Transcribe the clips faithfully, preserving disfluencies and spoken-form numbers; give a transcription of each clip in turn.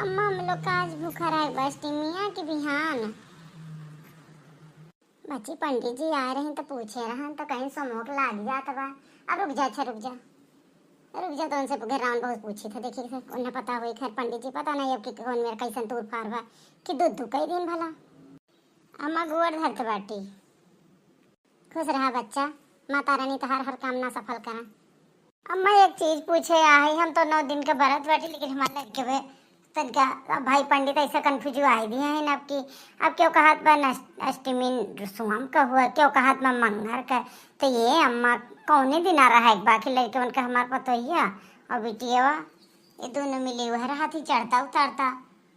अम्मा, हम लोग का आज भूखा रहे बा अष्टमिया के बिहान। बच्ची, पंडित जी आए रही तो पूछे रहन तो कहीं समोक लाग जात बा। अब रुक जा, अच्छा रुक जा, रुक जा, तो उनसे घेरावन बहुत पूछी था, देखी से उन्हें पता होई। खैर पंडित जी पता नहीं अब कि कौन मेरा कैसन तूर फार बा कि दूध दू कई दिन भला। अम्मा गोड़ धरत बाटी। खुश रहा बच्चा, माता रानी तहार हर कामना सफल करा। अम्मा एक चीज पूछे आहे, हम तो नौ दिन के बरत बाटी, लेकिन हमार लड़के बे तनका अब भाई पंडित ऐसा कंफ्यूज आई दिए हैं अब कि अब क्यों कहत बा नस-, अष्टमी सोम का हुआ, क्यों कहत बा मंगर का। तो ये अम्मा कौने दिन आ रहा है एक बाकी लड़के बन के हमार पतोहिया और बिटिया ये दोनों मिले हुए रहत ही चढ़ता उतरता,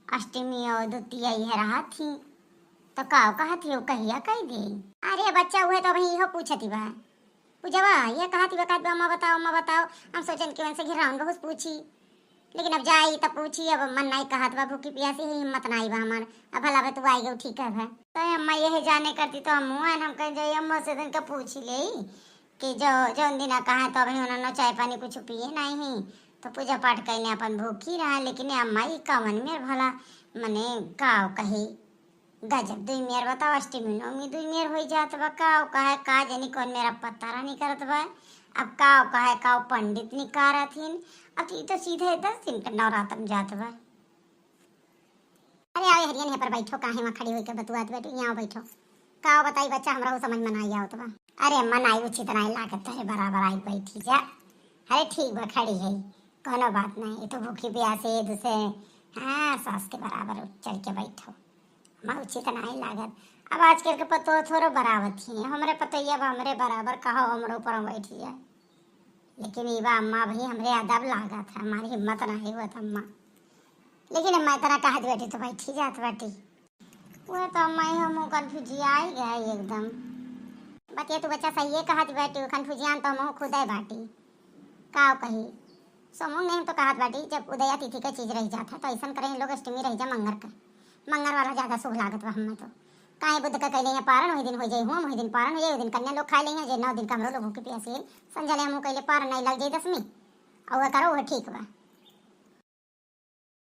अष्टमी और द्वितीया ये रहत ही। तो काव कहत ही वो कहिया कह दे? अरे बच्चा हुए तो अभी इहो पूछती बा। पूजवा, ये कहत ही बा, कहत बा, "अम्मा बताओ, अम्मा बताओ।" हम सोचन कि उनसे घेरावन बहुत पूछी, लेकिन अब जाई तब पूछी, अब मन नहीं कहत बा, भूखी पियासी ही हिम्मत नहीं बा हमार। अब भला बे तू आई गयो, ठीक है बे। तो अम्मा यही जाने करती तो हम हुआ हम कह जाई अम्मा से तनका पूछी ले कि जो जौन दिना कहा तो अभी उन्होंने चाय पानी कुछ पिए नहीं, तो पूजा पाठ कैले अपन भूखी रहा। लेकिन अम्मा ई कवन मेर भला मने गाँव कही गजब दुई मेर बताओ, अष्टमी नवमी दुई मेर होई जात बा। काव कहे का जनी कौन मेरा पता नहीं करत बा। अब काव कहे काव पंडित निकारत हिन। अब ई तो सीधे दस दिन के नवरात्र में जात बा। अरे आओ हरियन है पर बैठो, काहे वहाँ खड़ी होई के बतुआत बैठो, यहाँ बैठो। काव बताई बच्चा, हमरा वो समझ में नहीं आवत बा। अरे मन आई उचित नहीं लागत, अरे बराबर आई बैठी जा। अरे ठीक बा, खड़ी है, कोनो बात नहीं, ये तो भूखी प्यासे दूसरे, हाँ, सास के बराबर चढ़ के बैठो। माँ उचित नहीं लागत। अब आजकल के पतो थोड़ो बरावत ही, हमरे पतोहिया बा हमरे बराबर, कहो हमरो ऊपर बैठी जाए। लेकिन ई बा अम्मा भाई हमरे अदब लागत है, हमारी हिम्मत नहीं हुआ था अम्मा। लेकिन अम्मा इतना कहत बैठी तो बैठी जात बाटी। वो तो अम्मा ही हम कंफ्यूज आई गए एकदम। बतिया तू बच्चा सही है कहत बैठी, कंफ्यूजियान तो हम खुद है बाटी। का कही? सोमो ने तो कहत बाटी, जब उदया तिथि के चीज रह जात है, तो ऐसन करें लोग अष्टमी रह जा मंगर का। मंगर वाला ज्यादा शुभ लागत बा हमें तो। काहे बुध का कैले हैं पारण, वही दिन हो जाए हुआ, वही दिन पारण हो जाए, वही दिन कन्या लोग खाए लेंगे, जे नौ दिन का हमरो लोग भूखे प्यासे, संझा ले हमहू कैले पारण नहीं लग जाए दसमी। और वह करो, वह ठीक बा।